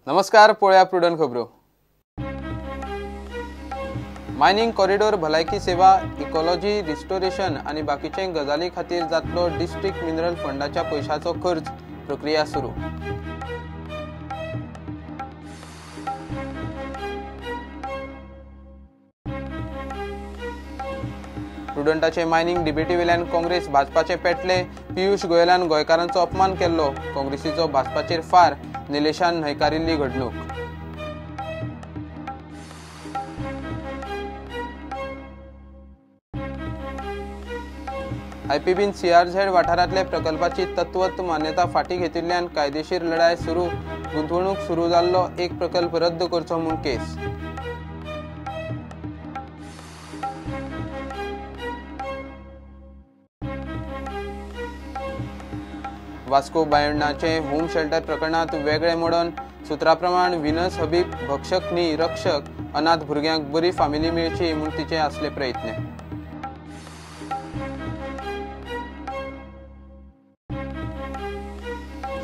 नमस्कार, पळया प्रुडंट खबरो. मायनिंग कॉरिडोर, भलायकी सेवा, इकॉलॉजी रिस्टोरेशन आनी बाकीचे गजाली खातीर जातलो डिस्ट्रिक्ट मिनरल फंडाच्या पयशाचो खर्च, प्रक्रिया सुरू. प्रुडंटाचे मायनिंग डिबेटी वेल्यान काँग्रेस भाजपाचे पेटले. पियुष गोयलान गोंयकारांचो अपमान केल्लो. काँग्रेसीचो भाजपाचेर फार, निलेशान न्हयकारिल्ली घडणूक. आयपीबीन सीआरझेड वाठारांतल्या प्रकल्पाची तत्वत मान्यता फाटीं घेतिल्ल्यान कायदेशीर लढाय सुरू. गुंतवणूक सुरू जाल्लो एक प्रकल्प रद्द करचो म्हूण केस. वास्को बायणाचे होम शेल्टर प्रकरणात वेगळे मोडण. सुत्रा प्रमाण विनस हबीब भक्षक न्ही रक्षक, अनाथ भुरग्यांक बरी फामिली मेळची म्हूण तिचे असले प्रयत्न.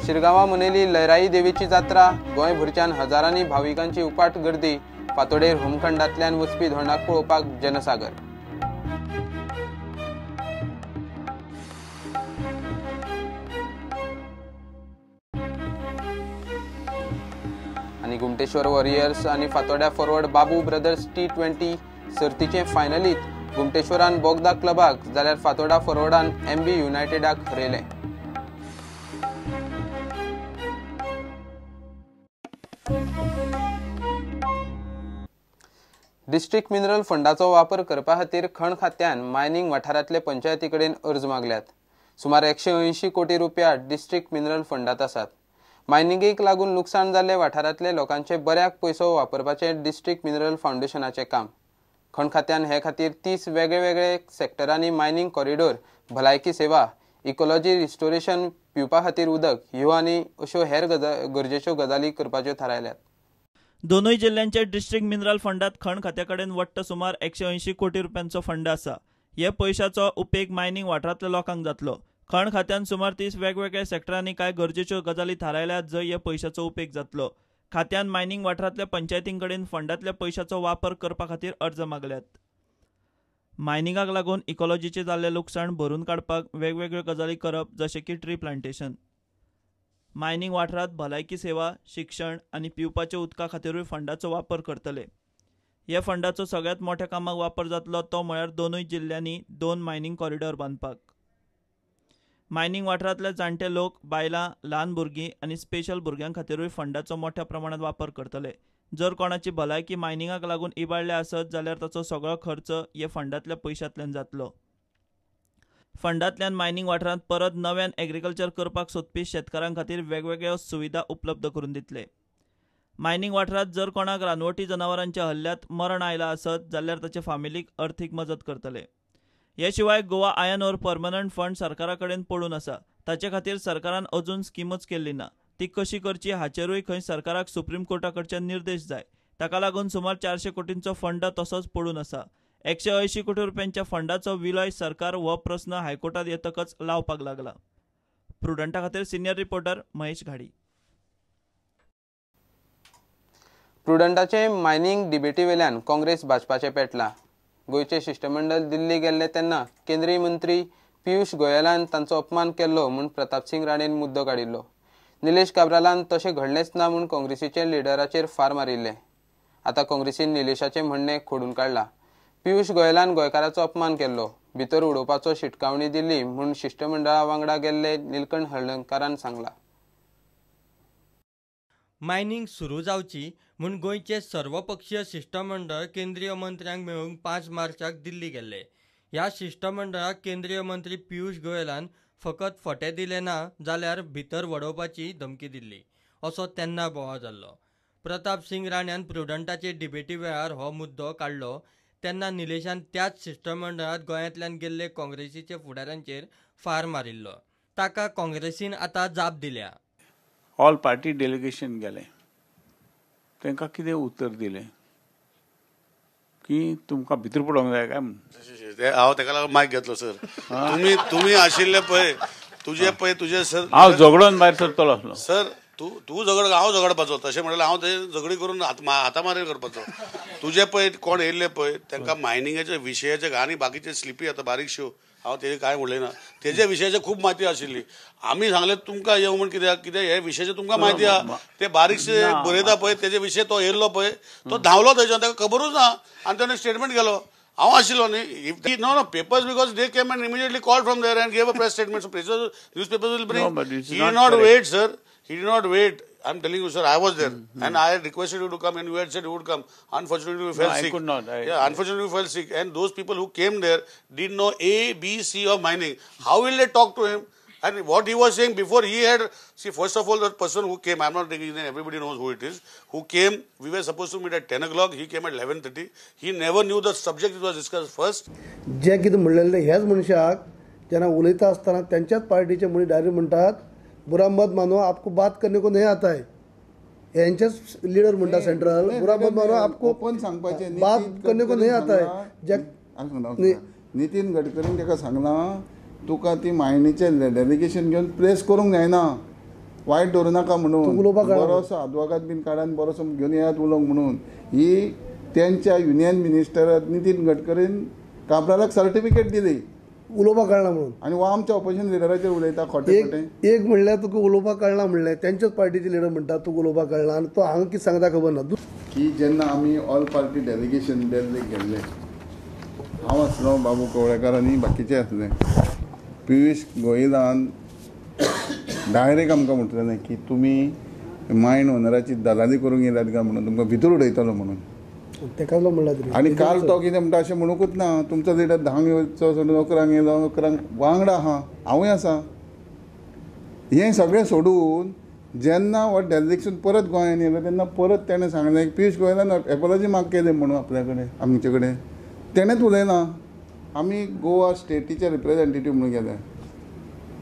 शिरगांवा मनयली लयराई देवीची जात्रा. गोंयभरच्यान हजारांनी भाविकांची उपाट गर्दी. फातोडेर होमखंडांतल्यान वचपी धोंडाक पळोवपाक जनसागर. आनी गुमटेश्वर वॉरियर्स आनी फातोड्या फॉरवर्ड बाबू ब्रदर्स T20 सर्तीचे फायनलीत गुमटेश्वरान बोगदा क्लबाक जाल्यार फातोडा फॉरवर्डान एमबी युनायटेडाक हरयलें. डिस्ट्रिक्ट मिनरल फंडाचो वापर करपा खातीर खण खात्यान मायनिंग वाठारांतले पंचायती कडेन अर्ज मागल्यात. सुमार 180 कोटी रुपया डिस्ट्रिक्ट मिनरल फंडात आसात. मायनिंगेक लागून लुकसाण जाल्ले वाठारांतले लोकांचे बऱ्याक पयसो वापरपाचें डिस्ट्रिक्ट मिनरल फावंडेशनाचें काम. खण खात्यान हे खातीर 30 वेगळेवेगळे सेक्टरांनी मायनिंग कॉरिडोर, भलायकी सेवा, इकॉलॉजी रिस्टोरेशन, पिवपा खातीर उदक ह्यो आनी अश्यो हेर गरजेच्यो गजाली करपाच्यो थारायल्यात. दोनूय जिल्ल्यांच्या डिस्ट्रिक्ट मिनरल फंडात खण खात्या कडेन वट्ट सुमार 180 कोटी रुपयांचो फंड आसा. हे पयशाचो उपेग मायनिंग वाठारांतल्या लोकांक जातलो. खण खात्यान सुमार 30 वेगवेगळ्या सेक्टरांनी कांय गरजेच्यो गजाली थारायल्यात जंय हे पयशाचो उपेग जातलो. खात्यान मायनिंग वाठारांतल्या पंचायतीं कडेन फंडांतल्या पयशाचो वापर करपा खातीर अर्ज मागल्यात. मायनिंगाक लागून इकॉलॉजीचें जाल्लें लुकसाण भरून काडपाक वेगवेगळ्यो गजाली करप, जशें की ट्री प्लांटेशन. मायनिंग वाठारांत भलायकी सेवा, शिक्षण आनी पिवपाच्या उदका खातीरूय फंडाचो वापर करतले. ह्या फंडाचो सगळ्यांत मोठ्या कामाक वापर जातलो तो म्हळ्यार दोनूय जिल्ल्यांनी 2 मायनिंग कॉरिडॉर बांदपाक. मायनिंग वाठारांतले जाणटे लोक, बायलां, ल्हान भुरगीं आनी स्पेशल भुरग्यां खातीरूय फंडाचो मोठ्या प्रमाणांत वापर करतले. जर कोणाची भलायकी मायनिंगाक लागून इबाडल्या आसत जाल्यार ताचो सगळो खर्च हे फंडांतल्या पयशांतल्यान जातलो. फंडांतल्यान मायनिंग वाठारांत परत नव्यान एग्रीकल्चर करपाक सोदपी शेतकारां खातीर वेगवेगळ्यो सुविधा उपलब्ध करून दितले. मायनिंग वाठारांत जर कोणाक रानवटी जनावरांच्या हल्ल्यांत मरण आयलां आसत जाल्यार ताचे फामिलीक अर्थीक मजत करतले. हे शिवाय Goa iron ore permanent fund सरकारा कडेन पडून आसा. ताचे खातीर सरकारान अजून स्किमूच केल्ली ना. ती कशी करची हाचेरूय खंय सरकाराक सुप्रीम कोर्टा कडच्यान निर्देश जाय. ताका लागून सुमार 400 कोटींचो फंड तसोच पडून आसा. 180 कोटी रुपयांच्या फंडाचो विलय सरकार हो प्रस्न हायकोर्टात येतकच लावपाक लागला. प्रुडंटा खातीर सिनियर रिपोर्टर महेश घाडी. प्रुडंटाचे मायनिंग डिबेटी वेल्यान काँग्रेस भाजपाचे पेटला. गोंयचे शिष्टमंडळ दिल्ली गेल्ले तेन्ना केंद्रीय मंत्री पियुष गोयलान तांचो अपमान केल्लो म्हूण प्रतापसिंग राणेन मुद्दो काडिल्लो. निलेश काब्रालान तशें घडलेंच ना म्हूण काँग्रेसीचे लिडराचेर फार मारिल्ले. आतां काँग्रेसीन निलेशाचें म्हणणें खोडून काडलां. पियुष गोयलान गोंयकाराचो अपमान केल्लो, भितर उडोवपाचो शिटकावणी दिली म्हूण शिष्टमंडळा वांगडा गेल्ले निलकंठ हळदणकारान सांगला. मायनिंग सुरू जावची म्हूण गोंयचे सर्वपक्षीय शिष्टमंडळ केंद्रीय मंत्र्यांक मेळूंक 5 मार्चाक दिल्ली गेल्ले. ह्या शिष्टमंडळाक केंद्रीय मंत्री पियुष गोयलान फकत फटे दिले ना जाल्यार भितर वडोवपाची धमकी दिल्ली असो तेन्ना बोवाळ जाल्लो. प्रताप सिंग राण्यान प्रुडंटाचे डिबेटी वेळार हो मुद्दो काडलो तेन्ना निलेशान त्याच शिष्टमंडळांत गोंयांतल्यान गेल्ले काँग्रेसीचे फुडाऱ्यांचेर फार मारिल्लो. ताका काँग्रेसीन आतां जाप दिल्या. ऑल पार्टी डेलिगेशन गेलें, तांकां कितें उतर दिलें की तुमकां भितर पडोवंक जाय काय म्हूण? हांव ताका लागून मायक घेतलो सर. तुमी तुमी आशिल्ले पळय तुजे पळय तुजे सर हांव झगडोन भायर सरतलो आसलो सर. तूं तूं झगड हांव झगडपाचो तशें म्हणल्यार हांव ते झगडी करून हातामारी करपाचो. तुजे पळय कोण येयल्ले पळय तांकां मायनिंगाच्या विशयाचे आनी बाकीचे स्लिपी आतां बारीकश्यो हांव तेजे कांय उलयना, तेजे विशयाचे खूब म्हायती आशिल्ली. आमी सांगले तुमकां येवं म्हण कित्याक कित्याक हे विशयाचे तुमकां म्हायती आहा. ते बारीकशे बरयता पळय तेजे विशय तो येयल्लो पळय तो धांवलो थंयच्यान, ताका खबरूच ना आनी ताणें स्टेटमेंट केलो. हांव आशिल्लो न्ही, if no no papers because they came and immediately call from there and gave a press statement. So news papers will bring. He did not wait sir, he did not wait. I am telling you sir, I was there and I had requested you to come and you had said you would come. Unfortunately you fell sick. I could not. Unfortunately you fell sick and those people who came there didn't know A, B, C of mining. How will they talk to him? And what he was saying before he had, see, first of all, that person who came, I'm not taking his name, everybody knows who it is, who came, we were supposed to meet at 10 o'clock, he came at 11:30. He never knew the subject was discussed first. जे कितें म्हणलेलें ह्याच मनशाक जेन्ना उलयता आसतना त्यांच्याच पार्टीचे मनीस direct म्हणटात बुरा मत मानो आपको बात करने को नहीं आता है. यांच्याच लिडर म्हणटा सेंट्रल बुरा मत मानो आपको ओपन सांगपाचें बात करने को नहीं आता है. नितीन गडकरीन ताका सांगलां तुका ती मायनीचे डेलिगेशन घेवन प्लेस करूंक जायना, वायट दवरूं नाका म्हणून, बरोसो आदवोगाद बीन काडान बरोसो घेवन येयात उलोवंक म्हणून. ही तेंच्या युनियन मिनिस्टर नितीन गडकरीन काब्रालाक सर्टिफिकेट दिली उलोवपाक कळना म्हणून, आनी हो आमच्या ऑपोजिशन लिडराचेर उलयता खोटें खोटें. एक म्हणल्यार तुका उलोवपाक कळना म्हणलें तेंच्याच पार्टीचे लिडर म्हणटा तुका उलोवपाक कळना आनी तो हांगा कितें सांगता खबर ना. की जेन्ना आमी ऑल पार्टी डेलिगेशन दिल्लीक गेल्ले, हांव आसलो, बाबू कवळेकार आनी बाकीचे आसले, पियुष गोयलान डायरेक्ट आमकां म्हटलें की तुमी मायन ओनराची दलाली करूंक येयल्यात काय म्हणून, तुमकां भितर उडयतलो म्हणून. आनी काल तो कितें म्हणटा अशें म्हणूंकूच ना, तुमचो लिडर 10 येवचो सोडून 11 येयलो, 11 वांगडा आहा, हांवूय आसा. हें सगळें सोडून जेन्ना हो डेलिगेशन परत गोंयांत येयलो तेन्ना परत तेणें सांगलें पियुष गोयलान एपोलॉजी माग केली म्हणून आपल्या कडेन, आमचे कडेन तेणेंच उलयलां. आमी गोवा स्टेटीचे रिप्रेजेंटेटीव म्हणून गेले,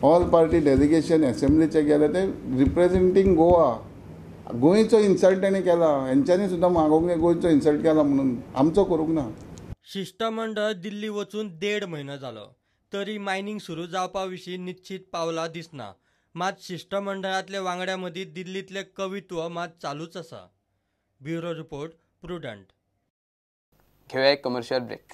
ऑल पार्टी डेलिगेशन एसेंब्लीचे गेले, ते रिप्रेजेंटींग गोवा. गोंयचो इन्सल्ट तेणें केला, हेंच्यांनी सुद्दां मागोवंक जाय गोंयचो इन्सल्ट केला म्हणून, आमचो करूंक ना. शिश्टमंडळ दिल्ली वचून 1.5 म्हयनो जालो तरी मायनिंग सुरू जावपा विशीं निश्चित पावलां दिसना. मात शिश्टमंडळांतल्या वांगड्यां मदीं दिल्लींतलें कवित्व मात चालूच आसा. Bureau report, Prudent. घेवया एक कमर्शियल ब्रेक.